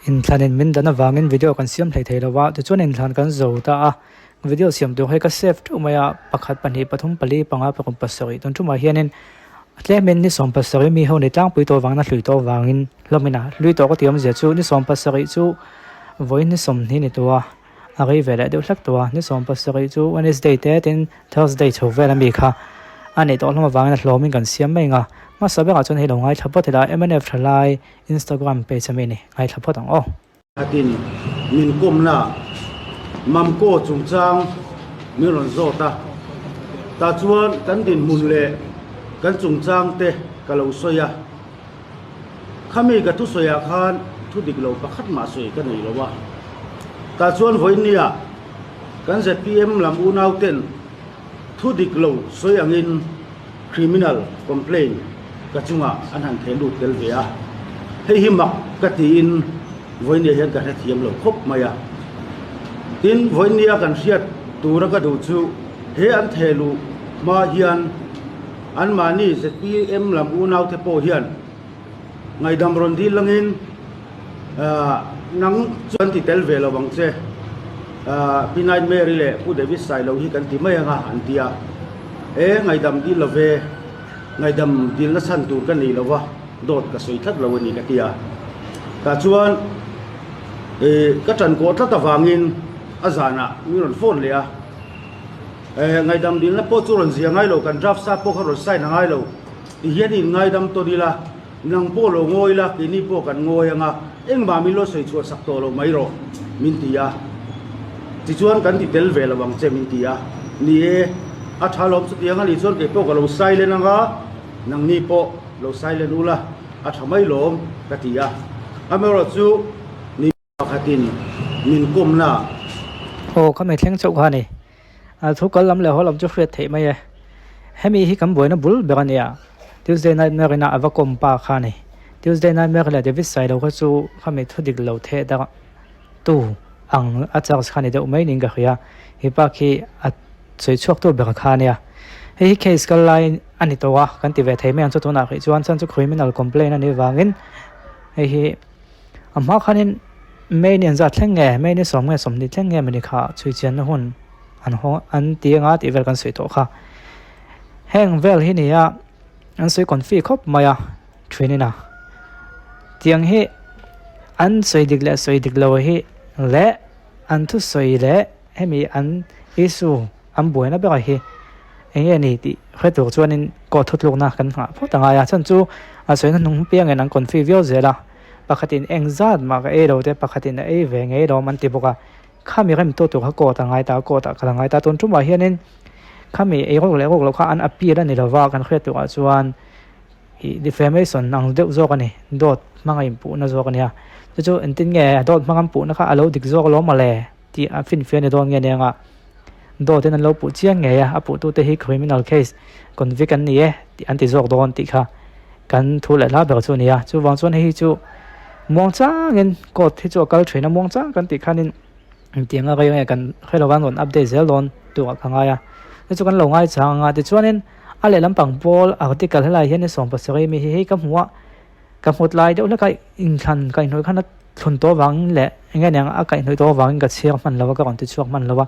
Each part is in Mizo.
Inthlanin min dan avangin video kan siam hlei thei lo a, tichuan inthlan kan zo ta a, video siam tur hi ka save teuh mai a, pakhat, pahnih, pathum, pali, panga, paruk, pasarih tun tumah hianin tlemin ni 70 mi ho ni tlangpui tawh avangin a hlui tawh avangin hlawmin a hlui tawh ka tih awmzia chu ni 70 chu vawiin ni 20 ni tawh a, a rei ve leh deuh hlek tawh a, ni 70 chu Wednesday te tin Thursday chho vel ami kha a neih tawh hlawm avangin a hlawmin kan siam mai ang a, hmasa berah chuan hei lo ngaithla phawt ila mnf thalai Instagram page ami ni, ngaithla phawt ang aw. Khatin min kawmna Mamco chungchang min rawn zawt a, tah chuan kan dinhmun leh kan chungchang te ka lo sawi a, khami ka thusawi ah khan thu dik lo pakhat mah sawi ka nei lo a, tah chuan vawinia kan zpm lam unau ten thu dik lo sawi angin Criminal complaint ka chungah an han theh lut tel ve a, hei hi mak ka tiin vawinia hian ka hrethiam lo khawp mai a. Tin, vawinia kan hriat tura ka duh chu he an theh luh hma hian anmahni zpm lam unaute pawh hian ngaihdam rawn dil langin nang chu an ti tel ve lo ang che, Pi Nightmare-i leh Pu David Sailo hi kan ti mai anga an ti a. E, ngaihdam dil lo ve, ngaihdam dilna chhan tur ka nei lo va, dawt ka sawi tlat lo a ni ka ti a. Tah chuan e, ka ṭan kawh tlat avangin a zanah min rawn phone leh a. E, ngaihdam dilna pawh chu rawn zia ngai lo, kan draft sa pawh kha rawn sign a ngai lo. Ti hian in ngaidam tawn ila, nang pawh lo ngawi la, keini pawh kan ngawi ang a, engmah min lo sawi chhuah sak tawh lo mai rawh, min ti a. Tichuan kan ti tel ve lo ang che, min ti a. Ni e, a tha lawm chutiang a nih chuan kei pawh ka lo silent ang a, nangni pawh lo silent ula, a tha mai lawm, ka ti a. Amaherawhchu ni. Pakhatin min kawmna. Aw ka mai thleng chauh kha a ni. A thu kal lam leh haw lam chu hriat theih mai e. Hemi hi kan buaina bul ber a nia. Tuesday Nightmare ina a va kawm pa kha a ni. Tuesday Nightmare leh David Sailo kha chu khami thu dik lo theh dar tu ang a charge kha a ni deuh mai niin ka hria. He pa khi a sawi chhuak tu ber kha a nia. Hei hi case kal lai a ni tawh a, kan ti ve thei mai ang chu tunah hrih chuan chuan chu criminal complaint a nih vangin hei hi. A hma khanin May ni an zat thleng nge, May ni 10 nge 20 thleng nge mawni kha chhui chianna hun an haw an ti anga tih vel kan sawi tawh kha. Heng vel hi nia an sawi confi khawp mai a thinin a. Tiang hi an sawi dik leh sawi dik lo hi leh an thusawi leh hemi an issue an buaina berah hi eng nge ni tih hre tur chuanin court thutlukna kan nghah phawt a ngai a chhan chu a sawina hnung piangin an confi viau zel a pakhatin eng zat mah ka ei lo te pakhatin a ei ve ngei lo an ti bawk a khami rem tu tur kha court a ngai ta court ah ka la ngai ta tun tumah hianin khami ei rawk leh rawk loh kha an appeal a ni lova kan hriat turah chuan ih defamation ang deuh zawk a ni dawt hmanga inpuhna zawk a nia chu chu engtin nge dawt hmanga an puhna kha a lo dik zawk alawm mawle. Tih a finfiah ni dawn nge nia nga dawtin an lo puh chiang ngei a, a puhtute hi criminal case convict an ni e tih an ti zawk dawn tih kha kan thu leh hla ber chu a ni a. Chuvang chuan hei hi chu muang changin court hi chu a kal thin a, muang chang kan tih khanin engtiang a rei nge kan hre lova an rawn update zel dawn turah ka ngai a. Chu chu kan lo ngai chang ang a, tichuanin a lehlam pang pawl article helai hian ni 70 mi hi hei ka hmu a, ka hmut lai deuh hlek a inthlan kaihhnawih khan a thlun tawh avangin leh eng nge niang a kaihhnawih tawh avangin ka chhiar hman lo a ka rawn ti chhuak hman lo a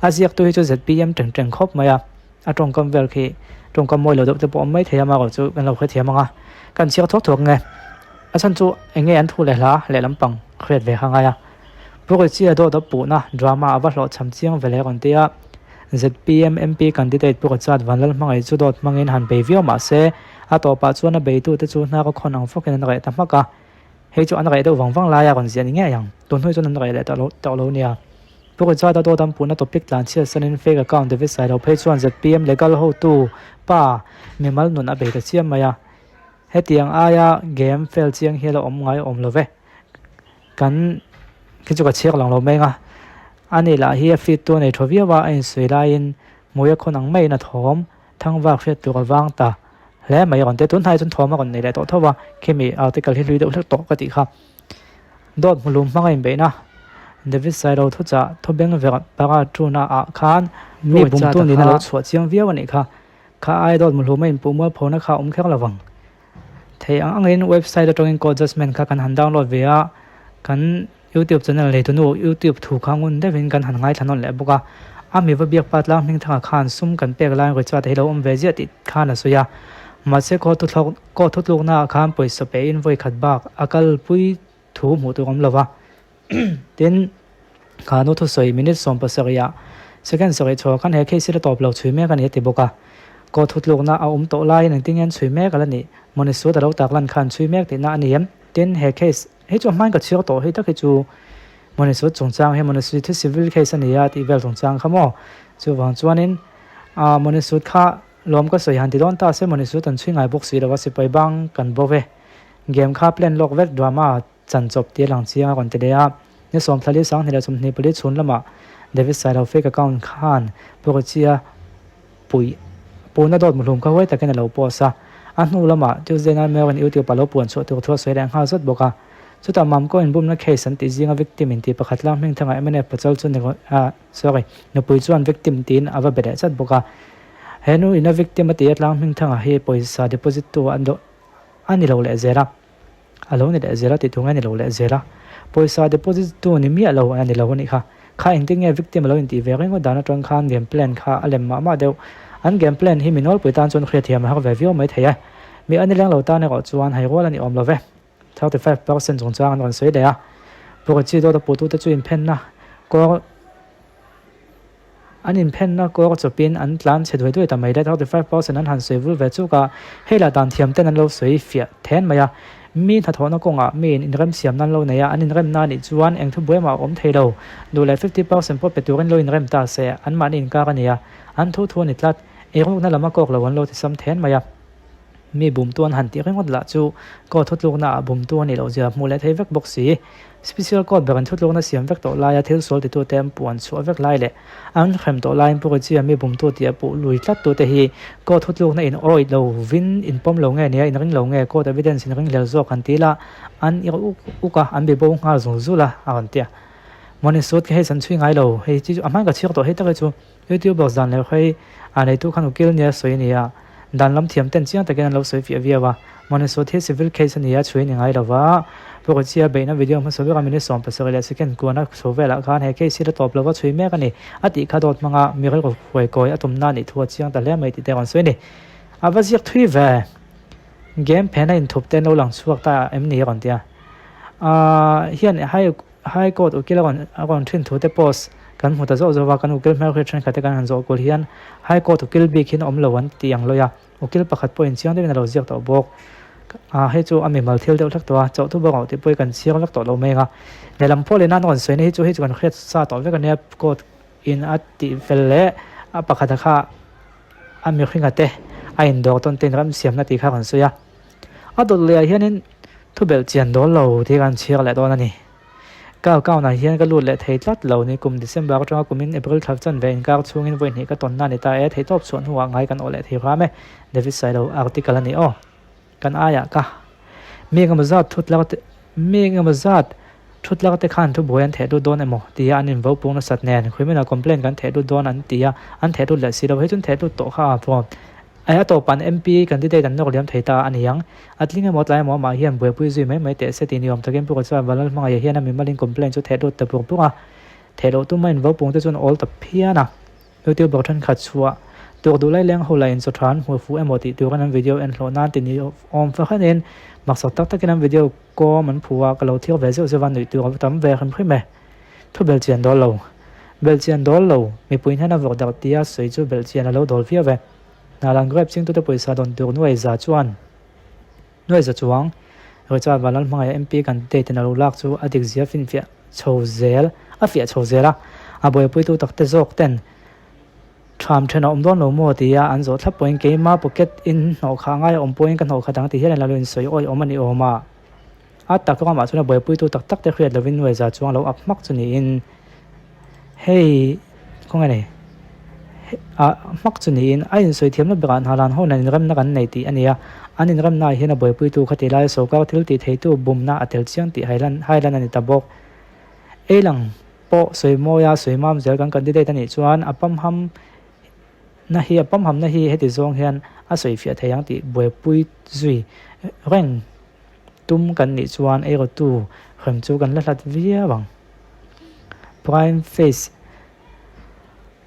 a ziaktu hi chu zpm teng teng khawp mai a a tawngkam vel khi tawngkam mawi lo deuh te pawh a awm mai thei a amaherawh chu kan lo hrethiam ang a kan chhiar thuak thuak nge a chhan chu eng nge an thu leh hla leh lampang hriat ve kha ngai a Pu Richie dawt a puhna drama a va hlawhchham chiang ve leh rawn ti a zpm MP candidate Pu Richard Vanlalhmangaih chu dawt hmangin han bei viau mah se a tawpah chuan a beitute chu hnar a khawn ang fawkin an reh ta hmak a. Hei chu an reh deuh vang vang laia rawn ziah ni ngei ang. Tun hnu chuan an reh leh tawh lo nia. Pu Richard-a dawt an puhna topic tlan chhiat sanin fake account David Sailo phei chuan zpm legal hotu pa mimal nun a bei ta chiam mai a. Hetiang aia game fail chiang hi a la awm ngai awm lo ve. Kan khi chu ka chhiak lang lo mai ang a. Ani lah hi a feed tu a nei thaw viau a, a insawi laiin hmui a khawn ang maiin a thawm. Thangvak hriat tur a vang ta hle mai a rawn ti a, tun hnai chuan thawm a rawn nei leh tawh tho a, khimi article hi hlui deuh hlek tawh ka tih kha. Dawt hmuhlum hmanga inbeihna David Sailo thuchah thubeng ver para tuna ah khan mi bumtu nihna lo chhuah chiang viau a nih kha. Kha ai dawt hmuhlum a inpuh mualphona kha a awm kher lovang. Thei ang angin website atangin court judgement kha kan han download ve a. Kan YouTube channel neitunu YouTube thu kha ngun deuhin kan han ngaithla nawn leh bawk a. A mi va biak pa tlang hmingthanga khan sum kan pek laiin Richard hi lo awm ve ziah tih khan a sawi a. Mahse khaw thuthlawk khaw thutluknaah khan pawisa pein vawi khat bak a kalpui thu hmuh tur awm lo va. Tin, kha nu thusawi minute 70 ah second sarih chhuah khan he case hi la tawp lo chhui mek a ni a ti bawk a. Khaw thutlukna a awm tawh laiin engtin nge an chhui mek a la nih? Mawni suat a lo tak lan khan chhui mek tihna a ni em? Tin, he case hi chu a hmain ka chhiar tawh hei tak hi chu mawni suat chungchang hi mawni suat hi civil case a ni a tih vel chungchang kha maw? Chuvang chuanin ah mawni suat kha lawm ka sawi han ti dawn ta se mawni suat an chhui ngai bawk si lo a sipai bang kan bo ve. Game kha plan lawk vek drama chan chawp tih a lang chiang a rawn ti leh a. Ni sawmthlali sanghnih leh 24 chhun lamah David Sailo fake account khan Pu Richie-a puih puhna dawt muhlum kha huai takin a lo post a. A hnu lamah Tuesday night Mayor-in YouTube a lo puan chhuah tur thu a sawi leh nghal zat bawk a. Chutah Mamko inbumna case an tih zinga victim inti pakhat lang hming thangah mnf pachal chu sorry nupui chuan victim tiin a va be leh chat bawk a. He nu ina victim a tih a tlang hming thangah hi pawisa deposit tu a a ni lo leh zel a. A lo ni leh zel a tih tur nge a ni lo leh zel a. Pawisa deposit tu ni miah lo a ni lo a nih kha. Kha engtin nge victim a lo intih ve ringawt dan atang khan game plan kha a lem mah mah deuh. An game plan hi mi nawlpui tan chuan hriatthiam a har ve viau mai thei e. Mi a ni leng lo tan erawh chuan hai rual a ni awm lo ve. 35% chungchang an rawn sawi leh a. Purchi dawt a puhtute chu inphenna kawr An inphenna kawr chawpin an tlan chhe duai duai ta mai le. 35% an han sawi vul ve chuk a, hei lah dan thiam ten an lo sawi fiah then mai a. Mi hnathawhna kawngah miin inremsiamna an lo nei a, an inremna anih chuan eng thu buai mah a awm thei lo. Duh leh 50% pawh pe turin lo inrem ta se, anmahni inkar a ni a, an thu thu a ni tlat. Eirukna lam a kawk lo an lo ti sam then mai a. Mi bumtu an han tih ringawt lah chu court thutlukna ah bumtu a nih loh zia hmuh leh thei vek bawk si. Special court ber in thutlukna siam vek tawh laia thil sual titute an puan chhuah vek lai leh an hrem tawh laiin Pu Richie-a mi bumtu tih a puh lui tlat tute hi court thutlukna in awih lo vin in pawm lo nge nia in ring lo nge court evidence in ring hlel zawk han ti la an irh uk uk a an bibo nghal zul zul a a rawn ti a. Mawni suit kha hei san chhui ngai lo hei chi chu a hman ka chhiar tawh hei tak hi chu. Youtubers dan leh hei a neitu khan ukil nia sawi a ni a, dan lam thiam ten chiang takin an lo sawi fiah viau a. Mawni hi civil case a ni a, chhui a ni ngai lo va. Pu Richie-a beihna video hmasa bera minute 70 leh second kuana chho velah khan he case hi la tawp lova chhui mek a ni. A tih kha dawt hmanga mi rilru huai kawi a tumna a nih thu a chiang ta hle mai tih te a rawn sawi a ni. A va ziak thui ve. Game phena inthup te an lo lang chhuak ta em ni a rawn ti a. Ahh hian high. High Court ukil a rawn a rawn thin thu te post kan hmu ta zawh zawh a, kan ukil hmelhriat thenkhat te kan han zawh kul hian High Court ukil bik hian awm lo an ti ang lawih a, ukil pakhat pawhin chiang deuhin a lo ziak tawh bawk. Ah hei chu a mimal thil deuh hlek tawh a, chauh thu bawk ang tih pawhin kan chhiar vek tawh lo mai ang a. Lehlam pawh lehna an rawn sawina hi chu hei chu kan hriat sa tawh vek a nia, court in a tih fel leh a pakhata kha a mihringa te a indawr tawn te in ramsiamna tih kha a rawn sawi a. A dawt leh ah hianin thu belh chian dawn lo tih kan chhiar leh dawn a ni. Ka account ah hian ka lut leh thei tlat lo ni kum December atanga kumin April thla chan ve inkar chhungin vawi hnih ka tawnna a ni ta e, theihtawp chhuah hnuah ngai kan awh leh thei hram e, David Sailo article a ni aw. Kan aiah ka mi engemaw zat thutlak te mi engemaw zat thutlak te khan thubuai an theh lut dawn emaw tia an invo pung nasat nen criminal complaint kan theh lut dawn an ti a, an theh lut leh si lo hei chuan theh lut tawh kha a pawh Ai a tawp an MP candidate an nawk liam thei ta a ni ang. A tling emaw tlai emaw amah hian buaipui zui mai mai teh se tih ni awm takin Pu Kachuan Vanlal hmangaih hian a mimalin complaint chu theh lut ta bur bur a. Theh loh tuma invo pung te chuan awl ta phian a. Youtuber thenkhat chhuah tur duh lai leng ho lah in chaw tha an hmu fuh emaw tih turin an video en hlawh nan ti ni awm fahranin maksak tak takin an video kawm an phu a, ka lo thlir ve zeuh zeuh a nuih tur a va tam ve hrim hrim e. Thu belchian dawl lo. Belchian dawl lo, mipui hnena vawk darh tia sawi chu belchian a lo dawl viau e. Hnalan grape chingtute pawisa dawn tur nuai za chuan nuai za chuang Richard Vanlal hmangaih MP candidate in a lo lak chu a dik zia finfiah chho zel a fiah chho zel a, a buaipuitu takte zawk ten tham then a awm dawn lo maw tia an zawh thlap pawhin keima pocket in hnawh kha ngai a awm pawhin ka hnawh khat ang ti hian an lo insawi awi awm a ni awm a. A tak ramah chuan a buaipuitu tak tak te hriat lovin nuai za chuang lo up hmak chu niin hei khawnge nei ah hmak chu niin a insawi thiamna berah hna lan ho nen inremna kan nei tih a ni a, an inremna ah hian a buaipuitu kha ti lai sawrkar thil tih theitu bumna a tel chiang tih hailan hailan a ni ta bawk. Ei lang pawh sawi mawia sawi mam zel kan candidate a nih chuan a pamham na hi a pamhamna hi heti zawng hian a sawi fiah thei ang tih buaipui zui reng. Tum kan nih chuan eirawtu Hrem chu kan la hlat viau ang. Prime face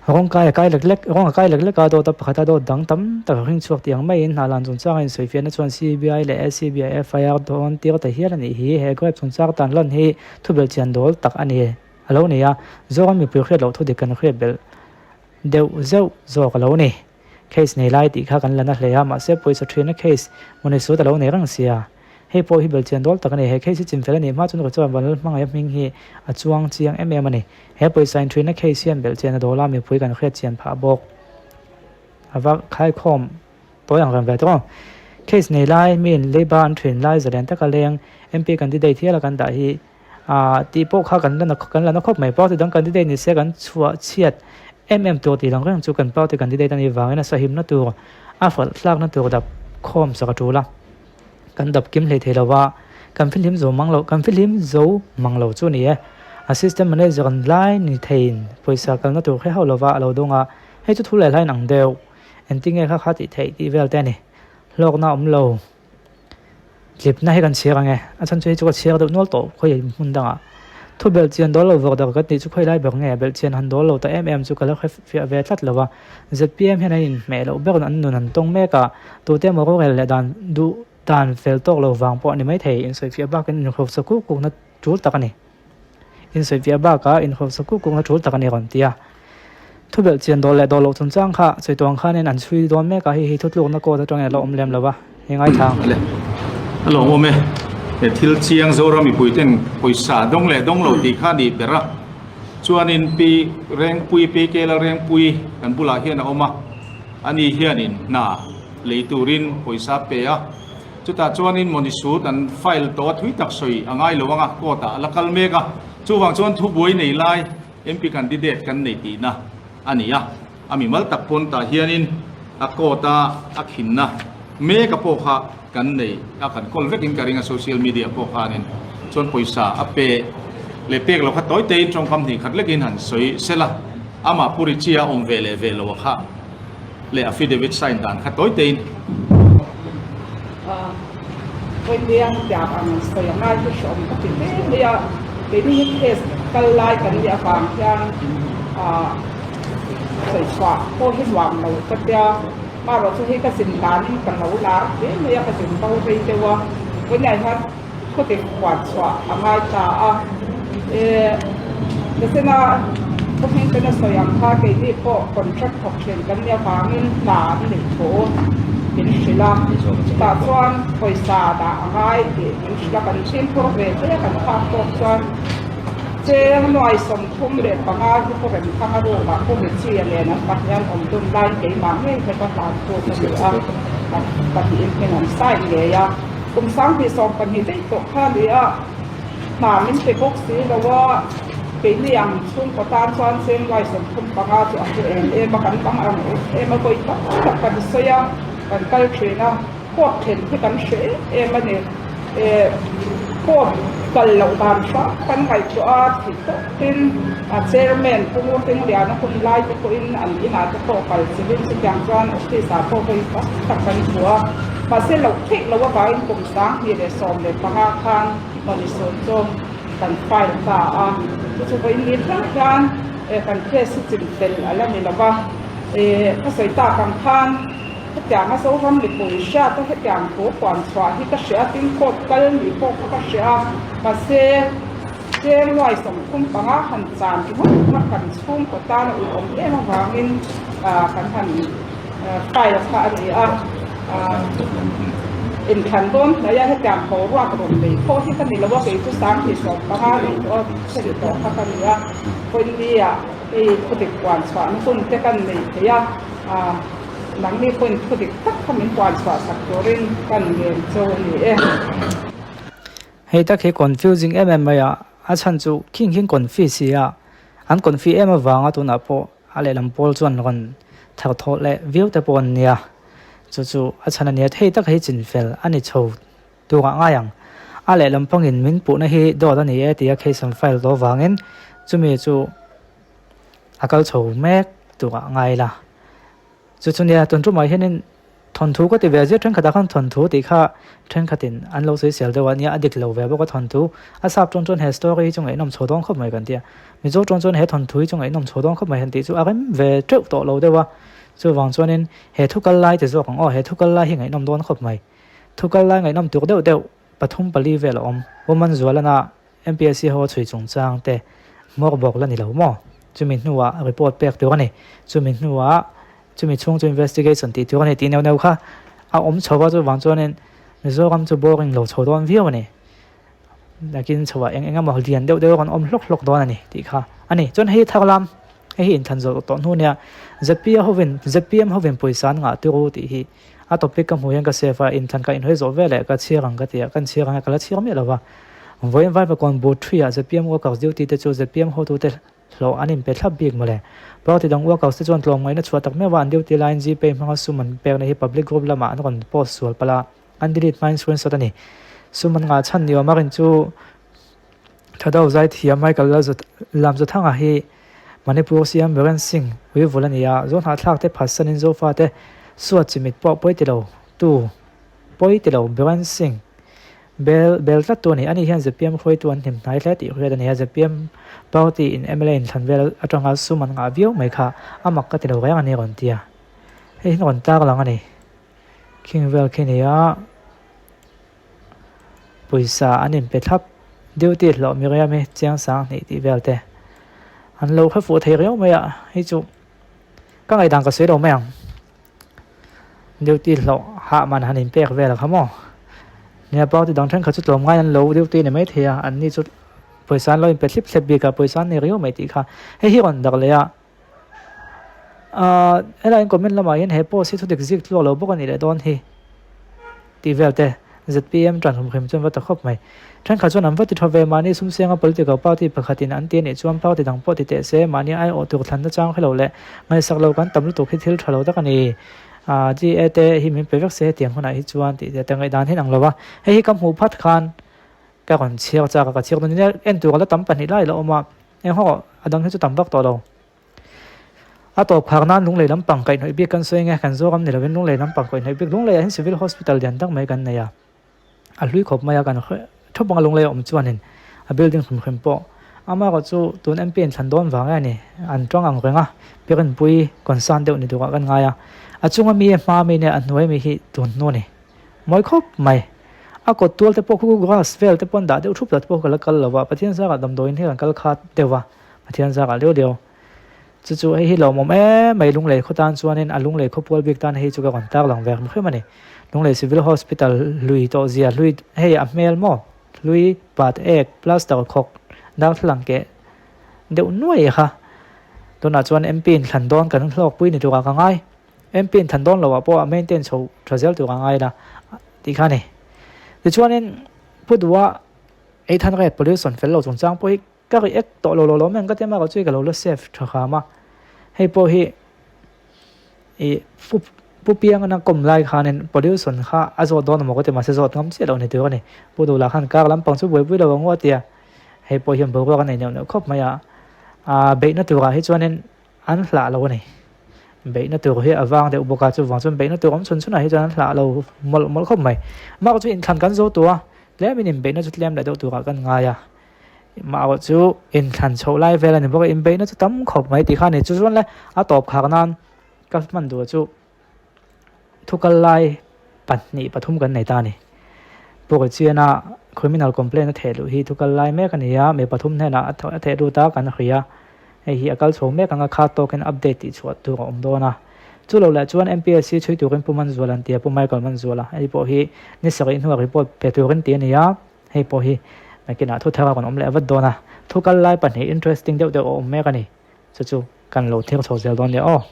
Rawng kai a kai lek lek rawng a kai lek lek a dawt a pakhat a dawt dang tam tak a hring chhuak tih ang maiin hna lan chungchanga insawifiahna chuan CBI leh SCB ah FIR dawn tir ta hial a nih hi. He grape chungchang tan lan hi thubelh chian dawl tak a ni a lo ni a, Zoram mipui hriat loh thudik kan hriat belh deuh zeuh zawk a lo ni. Case nei lai tih kha kan la na hle a, mahse pawisa thianna case mawni sut a lo nei reng sia. Hei pawh hi belchian dawl tak a ni. He case hi chinfel a nih hma chuan ka chuan Vanlal hmangaih a hming hi a chuang chiang em em a ni. He pawisa inthuina case hian belchian a dawl a, mipui kan hriat chian phah bawk. A va khaikhawm tawi ang reng ve tawh. Case nei lai, miin leiba an thin lai zalen taka leng MP candidate hiala kan dah hi Ah tih pawh kha kan la kan la na khawp mai. Party dang candidate ni se kan chhuah chhiat em em tur tih lang reng chu kan party candidate a nih vangin a sahimna tur a hralh tlakna tur dap khawm sak a tul a. Kan dap kim hlei thei lo va, kan fihlim zo mang lo kan fihlim zo mang lo chu a ni e. Assistant manager an lai ni theiin pawisa kalna tur hre hauh lo va a lo dawng a, hei chu thu leh hlain ang deuh. Engtinge kha kha tih theih tih vel te a ni. Hlawkna awm lo. Tlipna hi kan chhiar ang e, a chhan chu hei chu ka chhiar deuh nual tawh khawi hmun dangah. Thu belh chian dawl lo vawk dak ka tih chu khawi lai ber nge belh chian han dawl lo ta em em chu ka lo hre fiah ve tlat lo va. Zpm hian an inhmeh loh berin an nun an tawng mek a, tute emaw rorel leh dan duh dan fel tawk lo vang pawh a ni maithei, insawifiah bakin inhruak kuk kukna tul tak a ni. Insawifiah bakah inhawlsa kuk kukna tul tak a ni rawn ti a. Thubelh chian dawl leh dawl loh chungchang kha sawi tuang khanin an chhui dawn mek a, hei hi thutlukna court atangin a la awm lem lo va, hei ngaithla ang. Le a lawm awm e, he thil chiang Zoram mipuiten pawisa dawng leh dawng lo tih kha a nih ber a, chuanin Pi Rengpui, Pi Kela Rengpui kan bulah hian a awm a, ani hianin hna lei turin pawisa a pe a. Chutah chuanin mawni sut an file tawh a thui tak sawi a ngai lo ang a, court ah a la kal mek a. Chuvang chuan thubuai nei lai MP candidate kan nei tihna a ni a, a mimal tak pawn tah hianin a court a a khinna mek a pawh kha kan nei a, kan kawl vekin ka ring a social media pawh khanin chuan pawisa a pe leh pek lo kha tawi tein tawngkam hnih khat lekin han sawi sela, amah Pu Richie a awm ve leh ve lo a kha. leh affidavit sign dan kha tawi tein. Vawinia hetiang ang sawi a ngai hi hreawm ka ti hle mai a, keini hi case kal lai kan nih avang hian sawi chhuah pawh hi nuam lo ka tia, marawh chu hei ka zin danin ka lo lar hle mai a, ka zin bo rei deuh a, vawinia hian Khuatik huat chhuah a ngai ta a, e Jesena khawhming ten a sawi ang kha keini pawh contract thawk thin kan nih avangin hna an neih thu min hrilh a, chutah chuan pawisa dah a ngai tih min hrilh a, kan fimkhur ve hle a kan phak tawk chuan cheng nuai 35 hi Pu Remthanga room ah Pu Richie-a nen an pahnihan awm dun laiin keimah ngei heta hlantu ka ni a, pahnihin hming an sign ngei a. Kum 2012 daih tawh kha a ni a, hna min pe bawk si lo a, keini ang chhungkaw tan chuan cheng 35 chu a hlu em em a, kan bang ang em a, vawi tam tak kan sawi a, kan kal thin a, court then hi kan hre em em a ni. Eh, court kal loh dan hrang kan ngaihtuah a, thih tawkin a chairman Pu Ngurtingliana hun lai te pawhin an inah te pawh kal chilhin chutiang chuan office ah pawh vawi tam tak kan hmu a. Mahse loh theih loh avangin kum 2015 khan mawni sawn chu kan file ta a, chu chu vawiin ni thleng hian kan case hi chim fel a la ni lo va. Ka sawi tak ang khan hetianga Zoram mipui hriata hetiang thu puan chhuah hi ka hria a, tin court kal nih pawh kha ka hria a, mahse cheng 35 han chan ringawt kha kan chhungkaw tan a ulawm em avangin kan han File kha a ni a, inthlan dawn hnai a hetiang boruak rawn nei pawh hi ka ni lo a, kei chu 2015 leh tawh a thlen tawh kha ka ni a, Pawinni-ah hei thudik puan chhuahna hun te kan nei thei a, nangni pawhin thudik tak kha min puan chhuah sak turin kan ngen chu a ni e. Hei tak hi confusing em em mai a, a chhan chu khing khing confi si a, an confi em avanga tunah pawh A lehlam pawl chuan rawn thar thawh leh viau te pawh an nia. Chu chu a chhan a nia thei tak hi chinfel a ni chho turah ngai ang. A lehlam pangin min puhna hi dawt a ni e tia case an file tawh vangin chumi chu a kal chho mek turah ngai la. Chu chu nia tun tumah hianin. Thawnthu ka ti ve zia thenkhatah khan thawnthu tih kha thenkhatin an lo sawisel deuh a nia a dik lo ve bawk a thawnthu a sap tawn chuan he story hi chu ngaihnawm chho dawn khawp mai kan ti a Mizo tawn chuan he thawnthu hi chu ngaihnawm chho dawn khawp mai han tih chu a rem ve teuh tawh lo deuh a chuvang chuanin he thu kal lai ti zawk ang aw he thu kal lai hi ngaihnawm dawn khawp mai thu kal lai ngaihnawm tuk deuh deuh pathum pali vel a awm Woman Zualana MPSC ho a chhui chungchang te hmawr bawk la ni lo maw? Chumi hnuah report pek tur a ni. Chumi hnuah chumi chhung chu investigation tih tur a ni tih neuh neuh kha a awm chho a, chuvang chuanin Mizoram chu boring lo chho dawn viau a ni. Nakin chhoah eng eng emaw lian deuh deuh a rawn awm hlawk hlawk dawn a ni tih kha a ni. Chuan hei thar lam, hei hi inthan zawh tawh hnu nia zpm hovin zpm hovin pawisa an ngah turu tih hi A topic ka hmuh hian ka save a, inthlan ka inhawi zawh veleh ka chhiar ang ka ti a, kan chhiar ang e ka la chhiar miah lo va. Vawiin Vaivakawn Boot Three-ah zpm workers duty te chu zpm hotute hlawh an inpe thlap bik mawle. Party dang workers te chuan tlawmngaihna chhuah tak meuh a, an duty laiin Gpay hmanga sum an pekna hi public group lamah an rawn post sual palh a, an delete hmain screenshot a ni. Sum an ngah chhan ni awm a rin chu Thado Zaithiam Michael Lamzathanga hi Manipur CM Biren Singh uivul a ni a, Zawhnahthlak te phatsanin Zofa te suat chimit pawh pawi ti lo tu pawi ti lo Biren Singh bel bel tlat tu a ni. Ani hian zpm hruaitu an hnim hnai hle tih hriat a ni a, zpm party in mla inthlan vel atanga sum an ngah viau mai kha a mak ka ti lo reng a ni a rawn ti a, hei hi rawn tar lang a ni. Khing vel khi ni a. Pawisa an inpe thlap duty hlawh Miriam i chiang sang hnih tih vel te an lo hre fuh thei riau mai a, hei chu ka ngaihdan ka sawi lo mai ang. Duty hlawh hah man han inpek vel kha maw? Nia party dang thenkhat chu tlawm ngai an lo duty ni maithei a, an ni chu pawisa an lo inpe thlip thlep bik a, pawisa an nei riau mai tih kha hei hi rawn dak leh a. Ahh helai in comment lamah hian he post hi thudik zik tluak lo bawk a nih leh dawn hi tih vel te zpm tan humhrim chuan va ta khawp mai. Thenkhat chuan an va ti tha ve mahni sumsianga political party pakhat in an ti a nih chuan party dang pawh ti teh se mahni aiawh tur thlanna chang hrelo leh ngaihsak lo kan tam lutuk hi thil tha lo tak a ni. Ahh GA te hi min pe vek se hetiang hunah hi chuan tih te ngaihdan hi an ang lo a, hei hi ka hmuh phat khan ka rawn chhiar chak a ka chhiar dawn nia en tur a la tam pahnih lai la awm a. Eng haw a dang hi chu tam vak tawh lo. A tawp khar nan Lunglei lampang kaihhnawih bik kan sawi nge kan Zoram ni lovin Lunglei lampang kaihhnawih bik Lunglei ah hian Civil Hospital lian tak mai kan nei a. A hlui khawp mai a kan thawp anga Lunglei a awm chuanin a building hrim hrim pawh amaherawh chu tun MP in thlan dawn vang e a ni. An tawng ang reng a Pirinpui concern deuh ni turah kan ngai a. A chunga mi a hma mi nge a hnuai mi hi tun hnu a ni. Mawi khawp mai. A kawt tual te pawh khu grass vel te pawh an dah deuh thup lah te pawh ka la kal lo va, Pathian zarah damdawiin hi kan kal khat deuh va, Pathian zarah deuh deuh. Chu chu hei hi lawmawm em mai Lunglei khaw tan chuanin a Lunglei khawpual bik tan hei chu ka rawn tar lang ve hrim hrim a ni. Lunglei Civil Hospital hlui tawh zia hlui hei a hmel maw hlui pat ek plaster khawk darthlalang keh deuh nuai kha tunah chuan MP in thlan dawn kan hlawkpui ni turah ka ngai. MP in than dawn loh ah pawh a maintain chho tha zel tur a ngai la tih kha a ni. Tichuanin Pu Duha 800 pollution fel lo chungchang pawh hi ka react tawh lo lo lo mai ang ka ti a mahka chu ka lo la save tha kham a. Hei pawh hi ih Pu Pu Piangana kawm lai khanin pollution kha a zawt dawn emaw ka ti mahse zawt ngam chiah loh ni tur a ni. Pu Duha lah khan kar lampang chu buaipui lo ang u a ti a. Hei pawh hian boruak a nei neuh neuh khawp mai a. Aa beihna turah hi chuanin An hlah lo a ni. Beihna tur hi a vang deuh bawk a, chuvang chuan beihna tur awm chhun chhunah hi chuan an hlah lo mawlh mawlh khawp mai. Mah chu inthlan kan zo tawh a, tlemin inbeihna chu tlem leh deuh turah kan ngai a. Mah chu inthlan chhoh lai vel a ni bawk a, inbeihna chu tam khawp mai tih kha a ni. Chu chuan le a tawp khar nan ka hman duh chu thukal lai pahnih pathum kan nei ta a ni. Pawh chiana criminal complaint a theh luh hi thukal lai mek a ni a, mi pathum hnenah a theh lut a kan hria. Hei hi a kal chho mek ang a, kha tawkin update tih chhuah tur a awm dawn a. Chu lo leh chuan MPSC chhui turin Pu Manzuala an ti a, Pu Michael Manzuala. Hei pawh hi ni sarih hnua report pe turin ti a ni a, hei pawh hi nakinah thu thar a rawn awm leh vat dawn a. Thu kal lai pahnih interesting deuh deuh a awm mek a ni. Chu chu kan lo thlir chho zel dawn nia aw.